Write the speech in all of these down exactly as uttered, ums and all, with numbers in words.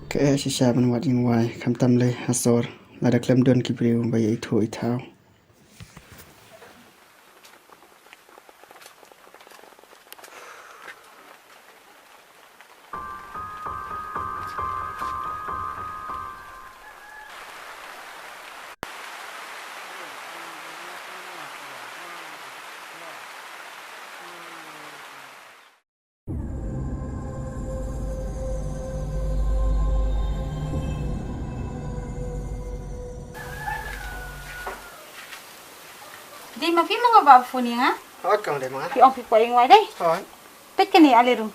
Ka eh shisha ban wad ïing wai, khamtam lei ha sor, lada khlem don ki briew ba ïa ithuh ithaw. Dei ma phi mo ba phone ïa nga? Hooid kong, dei ma nga. Phi ong phi kwah ïing wai dei? Hooid. Peit kane ale rum.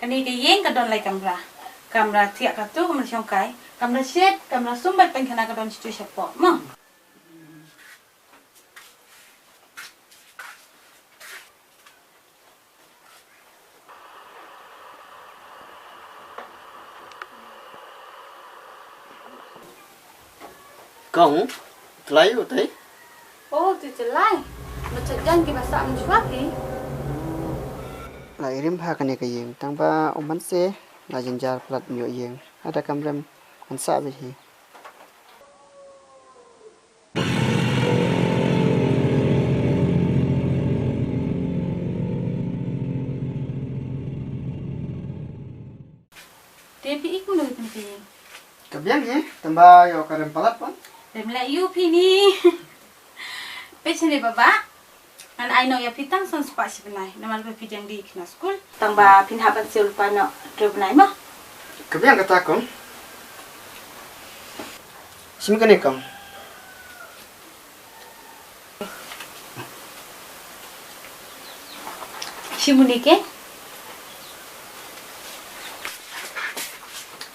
Kane ka ïing ka don lai kamra. Kamra thiah katto, kamra shongkai, kamra shet, kamra sum bad painkhana ka don shiteng shapoh mo. Kong, Tlai u tei? Oh, tu Tlai. Machat jan ki ba sah mynshwa ki. La i rim bha kane ka ïing, tang ba u man se la jynjar palat ïoh ïing. Hada kam rem, man sah beit hi. Te phi i kumno ïa phi? Ka biang hi, tang ba ïoh ka rem palat pon. Rem leh ïa phi ni. Peit shane baba. Ngan ai noh ïa phi tang san spah shi bnai. Namar ba phi dang dih khynnah skul. Tang ba phin hap ban siew lypa noh hynriew bnai mo. Ka biang kata kong. Shim kane kong. Shim une ke.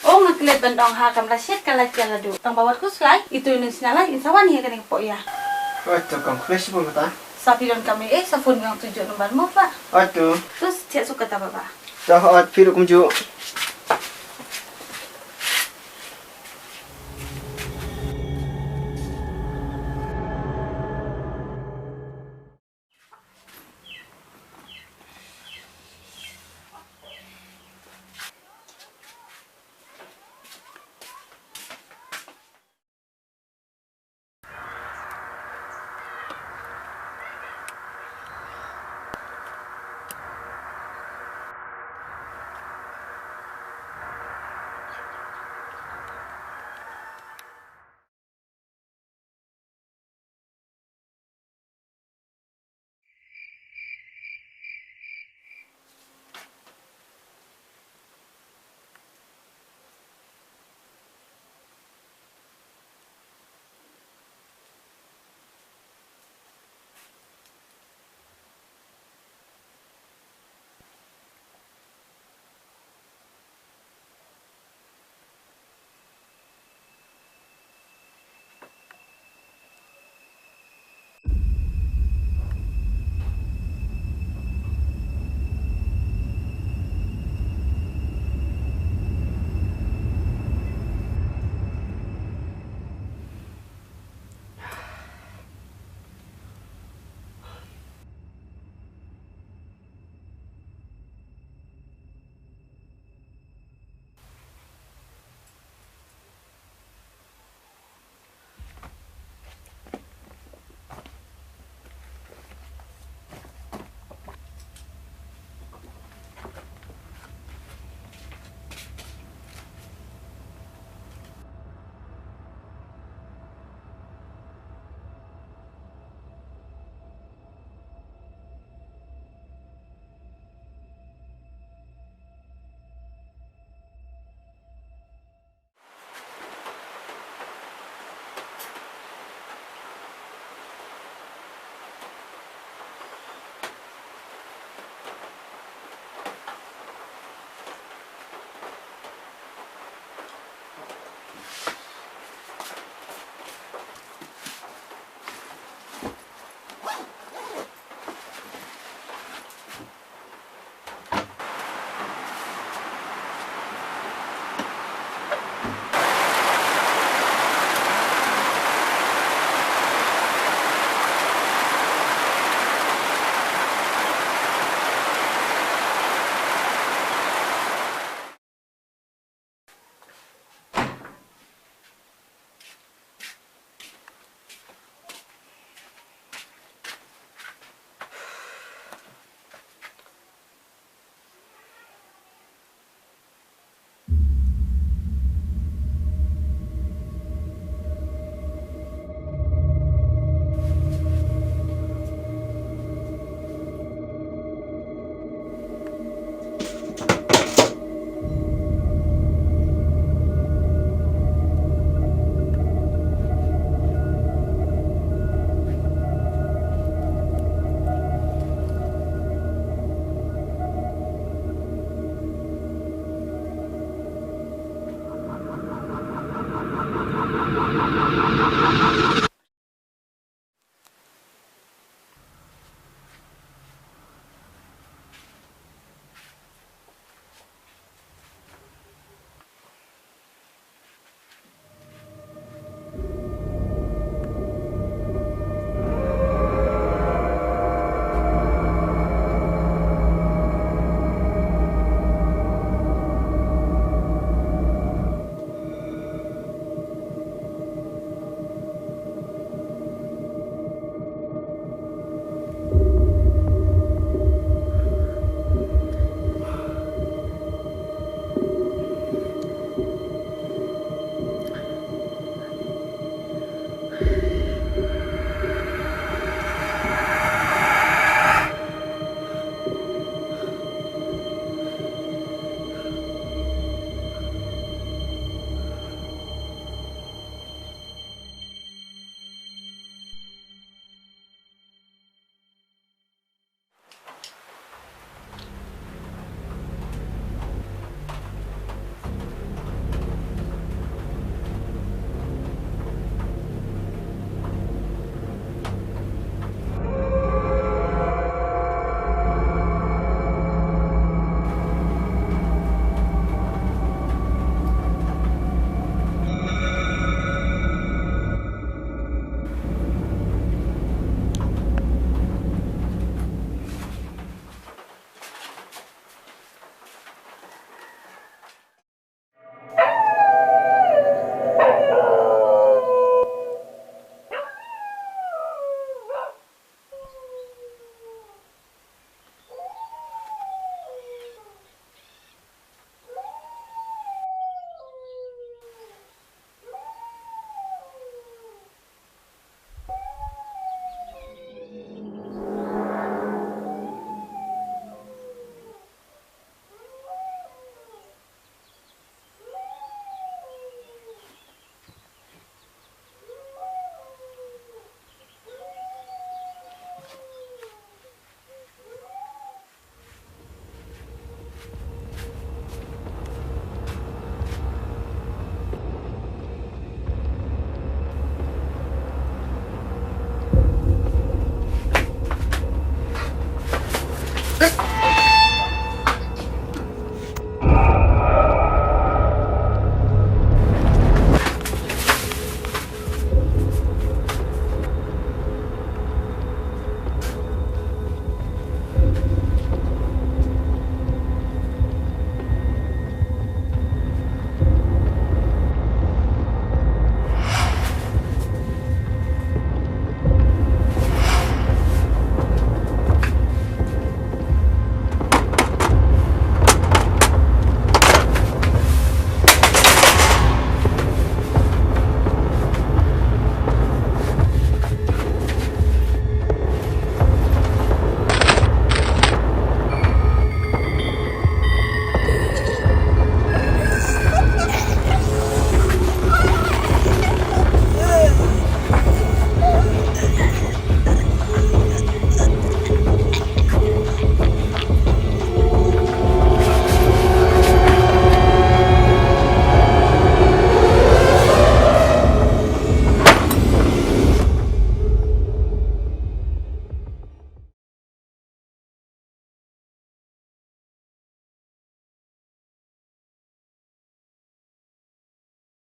O nga klet ban ong ha, kam la shet ka lait ka la duh. Tang ba wat khuslai, itu ine sna lai, in sa wan hi ha kane ka poh ïa. Oi to kong, khublei shibun kata. Sa phi don kam eh, sa phone ngan tuju number mo pa. Oi to. Tu thiah suk kata baba. To oi phi ruh kumjuh.